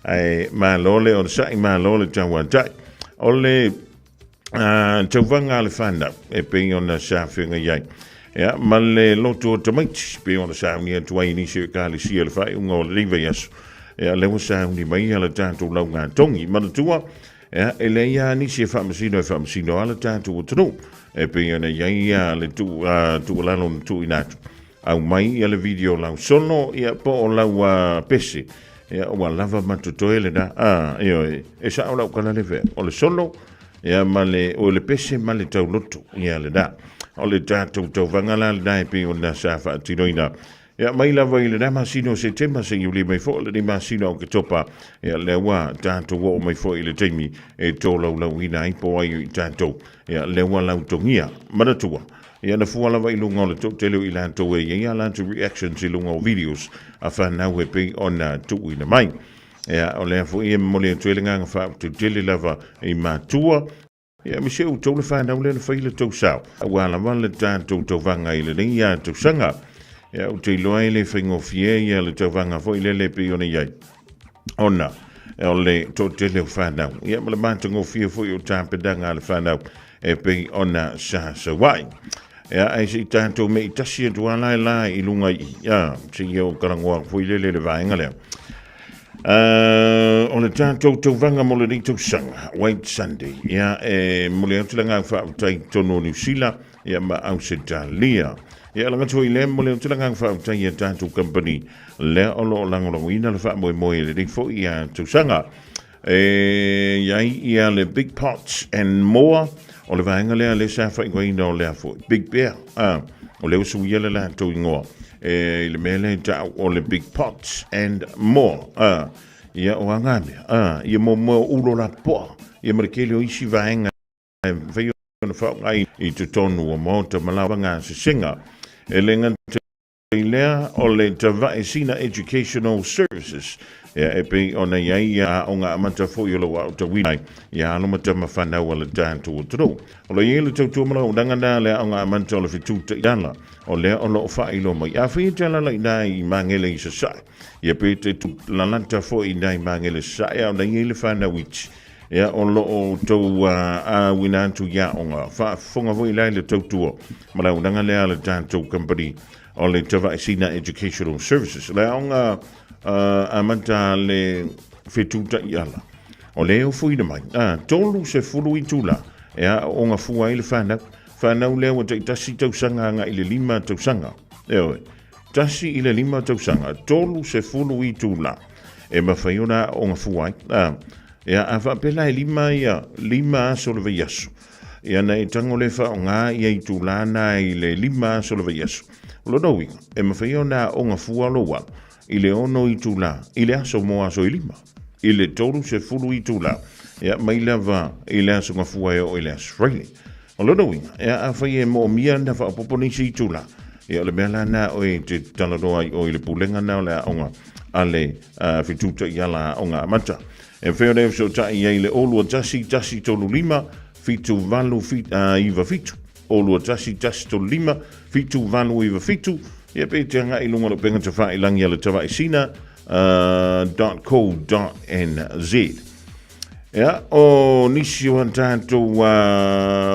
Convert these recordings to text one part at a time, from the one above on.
Ae malo le onosai, malo le tauatai. O le tauvaga a le fanau e pei ona sa feagai ai. Ia, ma le loto o tamaiti, pei ona sauni atu ai i nisi o ekalesia i le faaiuga o lenei vaiaso. Ia, lea ua sauni mai ia le tatou laugatogi. Manatua, ia, e leai lava nisi e faamasino e faamasino lava le tatou atunuu. E pei ona i ai ia le tuualalo na tuuina atu. Aumai ia le video o lau solo, ia, po o lau pese. Ia, ua lava ma totoe lena. Ioe, e sao lau tala lea, o le solo, ia, ma le, o le pese ma le tauloto, ia lena. O le tatou tauvaga la lena e pei ona sa faatinoina. Ia, mai lava i lena masina o Setema seia uli mai foi lenei masina o Oketopa, ia, lea ua tatou oo mai foi i le taimi e tolaulauina ai po o ai o i tatou. Ia, lea ua lautogia. Manatua, Ia na fua lava i luga o le toatele o i latou e i ai a latou reactions i luga o videos a fanau e pei ona tuuina mai. Ia, o lea foi e momoli atu ai le agaga faauteutele lava i matua, ia aemaise outou le fanau lea na fai le tou sao, aua lava le tatou tauvaga i lenei tausaga. Ia, ou te iloa e le faigofie ia le tauvaga foi lele e pei ona i ai, ona o le toatele o fanau, ia ma le matagofie foi o tapenaga a le fanau e pei ona sa sau ai. Ia, ae se i tatou mei tasi atu lava la la i luga i i, ia, se i ou talanoa atu foi lele i le vaega lea. O le tatou tauvaga mo lenei tausaga, White Sunday, ia, e momoli atu le agaga faafetai i totonu o Niu Sila, ia, ma Ausetalia. Ia, laga atu foi lea, e momoli atu le agaga faafetai i a tatou kamupani lea o lo o lagolagoina le faamoemoe i lenei foi tausaga. E i ai ia le Big Pots and More, o le vaega lea lea sa faaigoaina o lea foi, Big Bear, o lea ua suia le latou igoa e, i le mea lea e tau o le Big Pots and More. Ia o a ngā mea, ia mo ulo lapoa, ia ma le tele o isi vaega e mafai ona faaaoga i totonu o maota ma lava gasesega. E le gata i lea, o le Tavae Sina Educational Services, ia e pei ona i ai ia aoga amata foi o lo o aotauina ai ia alo ma tama fanau a le tatou atunuu. O lo o i ai le tautua ma le auaunaga na le aoga amata o le fetu taiala, o lea o lo o faailoa mai. Afai e te alaala i ina i Magele i Sasae, ia pe te lalata foi i ina i Magele Sasae a o la i ai le fanau iti, Ia, o lo o outou auina atu i aoga, faafofoga foi la i le tautua ma le auaunaga lea a le tatou company o le Tavaesina Educational Services. O le aoga amata a le fetu taiala, o lea e ofoina mai, 30 itula e aooga fua ai le fanau, fanau lea ua taitasi tausaga agai i le 5 tausaga. Ioe. 1 i le 5 tausaga, 30 itula e mafai ona aooga fua ai. Ia, a faapea la e lima ia, lima aso o le vaiaso, ia na e tago lea e faaaoga ia itula na i le 5 aso o le vaiaso. O lona uiga, e mafai ona aooga fua lou alo i le 6 itula i le aso mo aso e lima, i le 30 itula, ia, mai lava i le aso Gafua e oo i le aso Friday. O lona uiga, ia, afai e moomia na faaopoopo nisi itula, ia, o le mea la na oe e te talanoa ai oe i le pulega na o le aoga a le fetu taiala aoga amata. E mafai ona e fesootai i ai i le 0 2 1 1 3 5 7 8 9 7, 0 2 1 1 3 5 7 8 9 7, ia pe te agai i luga o le upega tafailangi a le Tavaesina .co .nz. Ia, o nisi o a tatou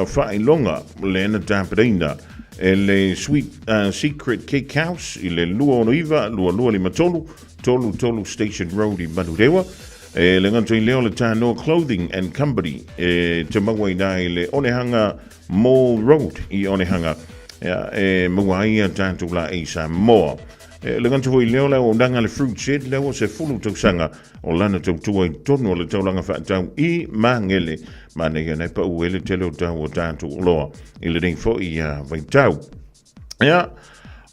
faailoga lea na tapenaina e le Sweet Secret Cake House i le 269 2253 33 Station Road i Manurewa. E le gata i lea o le Tanoa Clothing and Company e te maua ina i le Onehanga Mall Road i Onehanga. Ia, e maua ai a tatou laei Samoa. E le gata foi i lea o le auaunaga le Fruit Shed lea ua 10 tausaga o lana tautua i totonu o le taulaga faatau i Magele. Manaia nei pau ai le tele o tau o tatou oloa i lenei foi vaitau. Ia,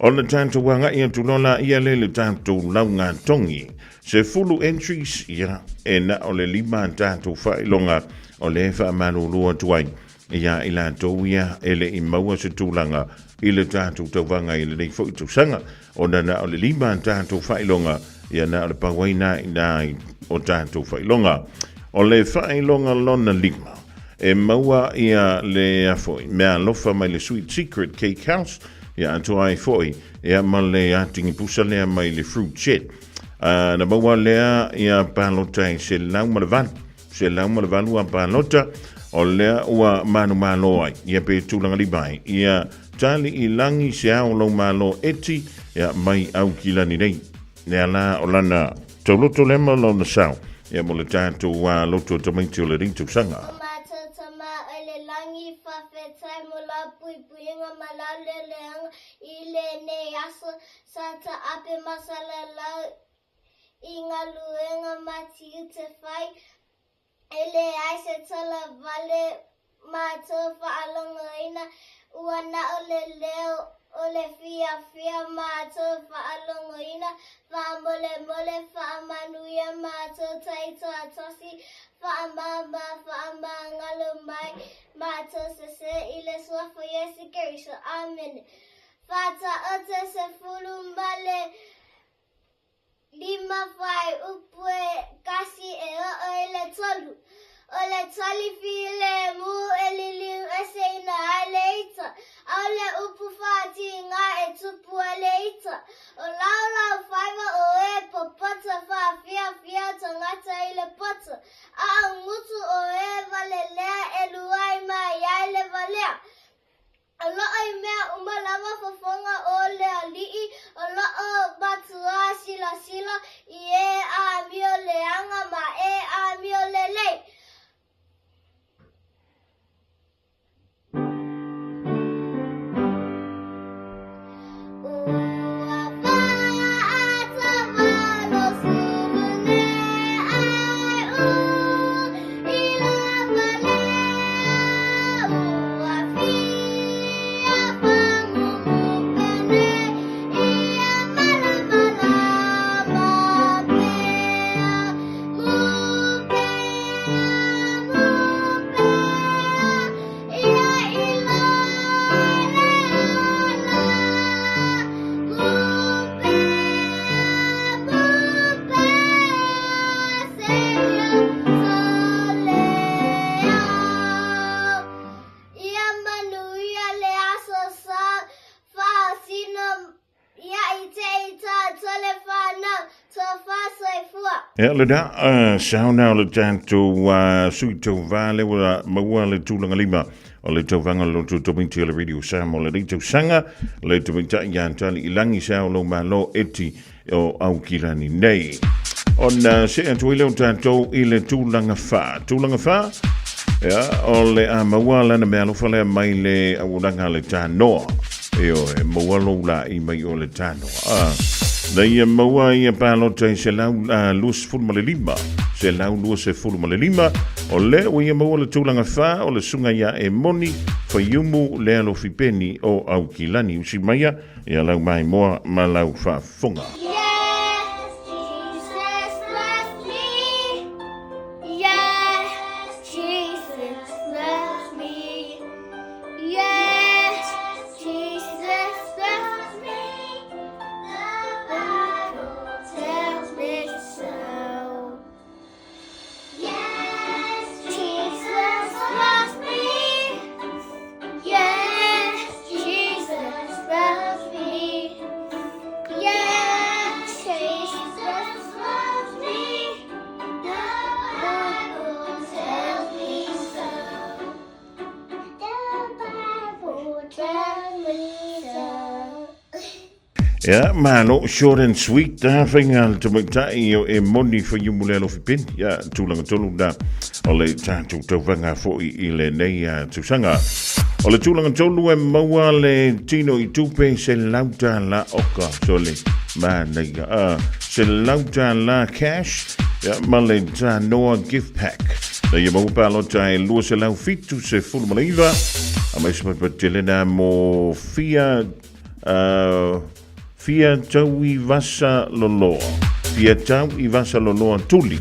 o le tatou agai atu loa la ia le le tatou laugatogi. 10 entries, ia, e na o le 5 tatou faailoga o lea e faamalulu atu ai ia i latou ia e le i maua se tulaga i le tatou tauvaga i lenei foi tausaga, ona na o le 5 tatou faailoga, ia na o le pau ai na ina o tatou faailoga. O le faailoga lona 5, e maua ia le foi mea alofa mai le Sweet Secret Cake House, ia atoa ai foi ia ma le atigi pusa lea mai le Fruit Shed. Na maua lea ia palota e 108, 108 a palota, o lea ua manumalo ai, ia pe tulaga lima ai, ia tali i lagi se ao lou malo eti, ia mai Aukilani nei. Lea la o lana tauloto lea ma lona sao, ia mo le tatou loto tamaiti o lenei tausaga. O matou tama o le lagi, faafetai mo lau puipuiga ma lau leleaga i lenei aso. Sa taape masalalau i galuega ma tiute fai, e leai se tala vale matou faalogoina, ua na o le leo o le fiafia matou faalogoina, faamolemole faamanuia matou taitoatasi, faamama faamagalo mai matou sese i le Suafa Iesu Keriso. Amene. Faataoto 15 fuaiupu e 1 e oo i le 3. O le tali filemu e liliu eseina ai le ita, a o le upu faatiga e tupu ai le ita. O laulau faiva o e popota faafiafia tagata i le poto, a o gutu o e valelea e luai mai ai le valea. O lo'o i mea uma lava fofoga o le Alii, o lo'o matuā silasila i e āmio leaga ma e āmio lelei. Ua fa'atavalo sulu ne ai u i la valea ua fia fangumupene ia malamalama pea mupea mupea ia i lo le ola mupea mupea seia solea. Ia manuia le aso sa faasino ia i te i tātou le whanau, tofa soifua. Ia le da, sao nao le tatou sui tauva le ua maua le tulaga lima o le tauvaga o le lotu tamaiti o le Radio Samoa lenei tausaga le tamaitai ia Tali i lagi se ao lou malo eti o Aukilani nei. Ona see atu ai lea o tatou i le tulaga fa. Tulaga fa, ia, o le a maua lana meaalofa lea mai le auaunaga a le Tanoa. Ioe, maua lou la'i mai o le Tanoa. Ah, na ia maua ia palota i 125, 125, o lea ua ia maua le tulaga fa o le susuga ia Emoni Faiumu Lealofi Peni o Aukilani. Usi maia ia lau maimoa ma lau faafofoga. Yes, Jesus loves me. Yes, Jesus loves me. Yes, Jesus loves me. The Bible tells me so. Yes, Jesus loves me. Yes, Jesus loves me. Yes, Jesus loves me. The Bible tells me so. The Bible tells me so. Ia, malo, short and sweet, ta whainga le tamaitai o e moni whaiumu le alofi peni. Ia, tulaga tolu na o le tātou tauvaga fo'i i lenei tausaga. O le tulaga tolu e maua le tino i tupe se lauta la oka. Sole, manaia. Se lauta la cash, ia, ma le tanoa gift pack. Na ia maua palota e 207 se fulu malaiva. A mai se patele na mo fia Fia tau i vasa loloa. Fia tau i vasa loloa tuli.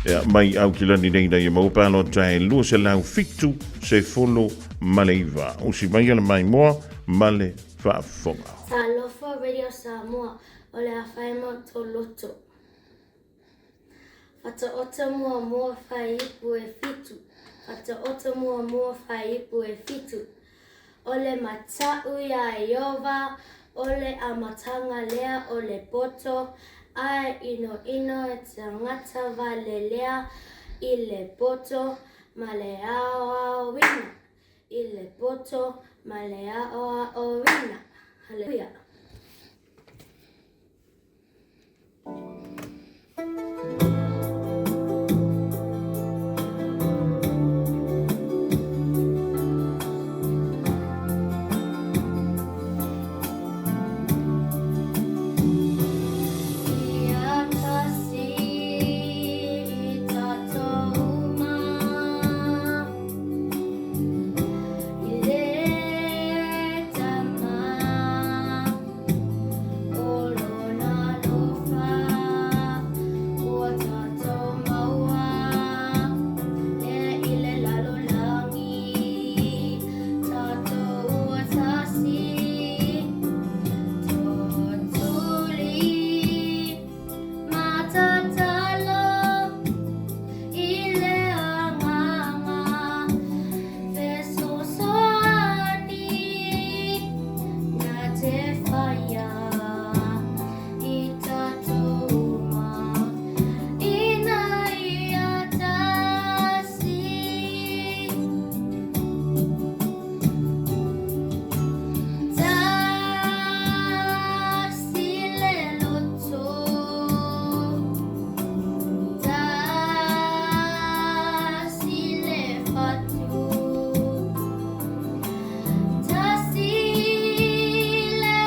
Ia, mai Aukilani nei na ia maua palota e 207 se folo ma le iva. Usi mai ala maimoa ma le faafofoga. Talofa Radio Samoa o le afaima o tou loto. Whataota muamua whaiipu e fitu, Whataota muamua whaiipu e fitu. O le mataʻu iā Ieova, o le amataga lea o le poto, Ae inoino e tagata valelea i le poto ma le aoaoina, i le poto ma le aoaoina. Haleluia. Ia tasi i tatou uma i le Tama o Lona alofa ua tatou maua lea i le lalolagi tatou ua tasi. Totuli matatalo i le agaga fesoasoani na te whaia i tatou uma ina ia tasi. Tasi le loto, tasi le fatu, tasi le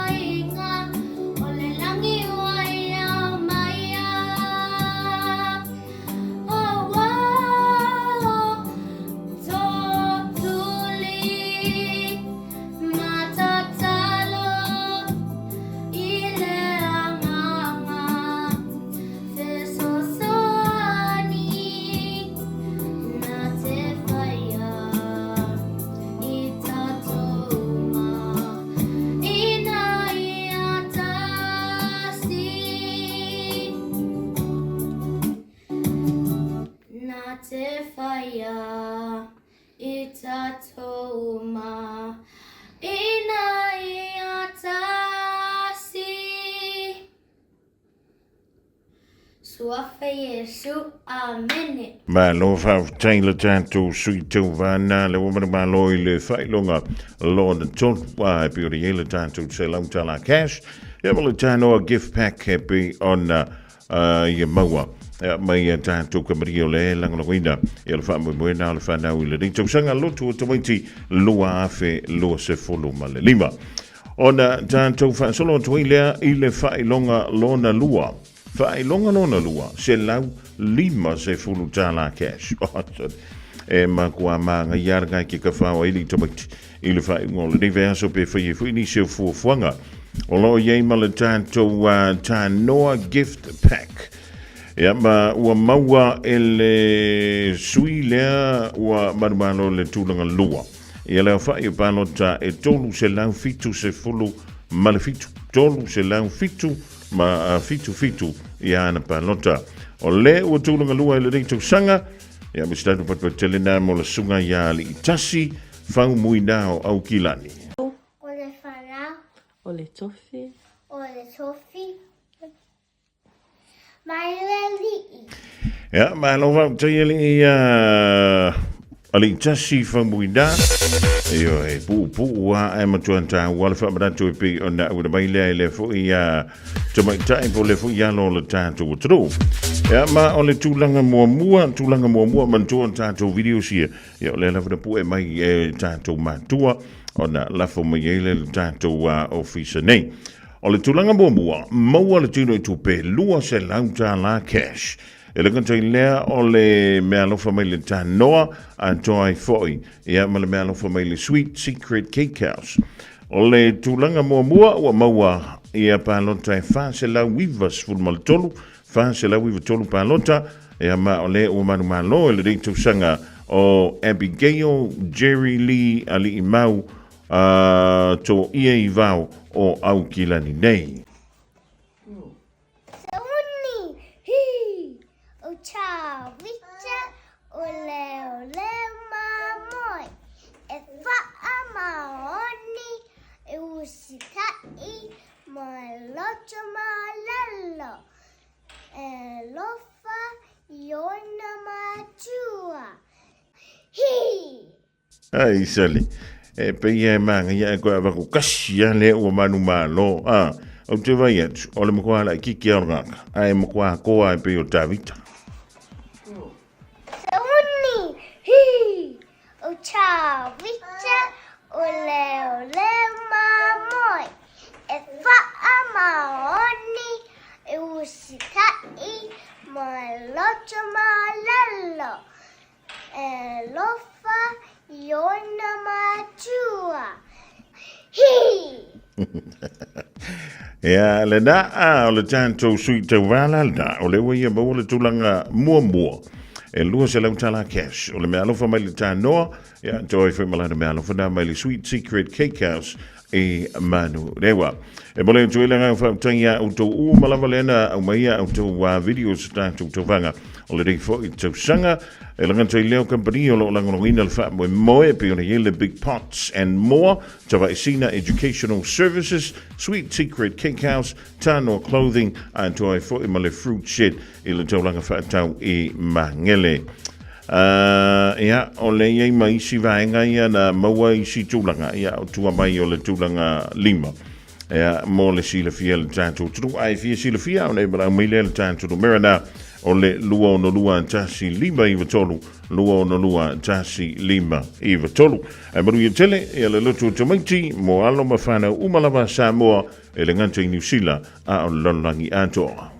aiga o le lagi ua ia mai ia. Oh, oh, Totuli matatalo i le agaga fesoasoani na te whaia i tatou uma ina ia tasi. Na te whaia i tatou uma ina ia tasi. Suafa Iesu. Amene. Malo faafetai le tatou sui tauvaga le ua manumalo i le faailoga lona tolu a e pei ona i ai le tatou $100 cash ia ma le tanoa gift pack e pei ona ia maua mai ia tatou kamaria o le lagolagoina ia le faamoemoena o le fanau i lenei tausaga lotu o tamaiti 2025. Ona tatou faasolo atu ai lea i le faailoga lona lua. Faailoga lona lua, $150 cash. E matua māngaia lava ke kawhao ai li tamaiti i le faaiuga o lenei vaiaso pe fai ai foi nisi o fuafuaga. O lo o i ai ma le tatou Tanoa Gift Pack. Ia ma ua maua e le sui lea ua manumalo le tulaga lua. Ia le aofai o palota e 377 ma le fitu. 307 ma fitu fitu ia ana palota. O le ua tulaga lua i lenei tausaga, ia ma se tatou patupatu nā mo le susuga ia Aliitasi Faumuinao Aukilani. O le fanau. O le tofi. O le tofi. Mai le alii. Ia, malo faafetai alii Aliitasi Faumuina. Ioe, e puupuu lava ae matua taua le faamanatu e pei ona auina mai lea i lea foi tamaitai po o lea foi alo o le tatou atunuu. Ia, ma o le tulaga muamua, tulaga muamua manatua o tatou videos ia, ia o lea lava na pue mai e tatou matua ona lafo mai ai lea i le tatou ofisa nei. O le tulaga muamua, maua le tino i tupe $200 cash. E le gata i lea o le meaalofa mai le Tanoa atoa ai foi ia ma le meaalofa mai le Sweet Secret Cake House. O le tulaga muamua ua maua ia palota e 493, 493 palota, ia ma o le ua manumalo i lenei tausaga o Abigail Jerry Lee Aliimau Toia i Vao o Aukilani nei. Sauni, hi, o cha wicha o leo leo mamoe e whaamaoni e usita'i ma loto malala. Ai sale. E pei e manaia e koe avatu kasi lava lea ua manumalo. A, ou te vaai atu, o le matua laitiiti lava o le tagata, ae matua toa e pei o Tavita. Sauni, hi, o Tavita, o leo leo mamoe, e faamaoni, e usitai, ma loto malalo. E alofa i ona matua. Hi! Ia, lena, a, o le tatou sui tauvala lena, o le ua ia maua le tulaga muamua. E 200 tala cash. O le mea alofa mai le tanoa, ia, toi foi malana mea alofa na mai le Sweet Secret Cake House i Manurewa. E mole atu ai le agaga faafetai iā outou uma lava lea na aumaia outou videos o tatou tauvaga o lenei foi tausaga. E le gata i lea o kamupani o lo o lagolagoina le faamoemoe e pei ona i ai le Big Pots and More, Tavaesina Educational Services, Sweet Secret Cake House, Tanoa Clothing, atoa ai foi ma le Fruit Shed i le taulaga faatau i Magele. Ia, o le i ai ma isi vaega ia na maua isi tulaga, ia, o tua mai o le tulaga lima. Ia, mo le silafia le tatou atunuu. A e fia silafia, ona e valaau mai lea le tatou numera na, o le 262 1593, 262 1593. Ae manuia tele, ia le loto o tamaiti, mo alo ma fanau uma lava a Samoa, e le gata i Niu Sila, a o le lalolagi atoa.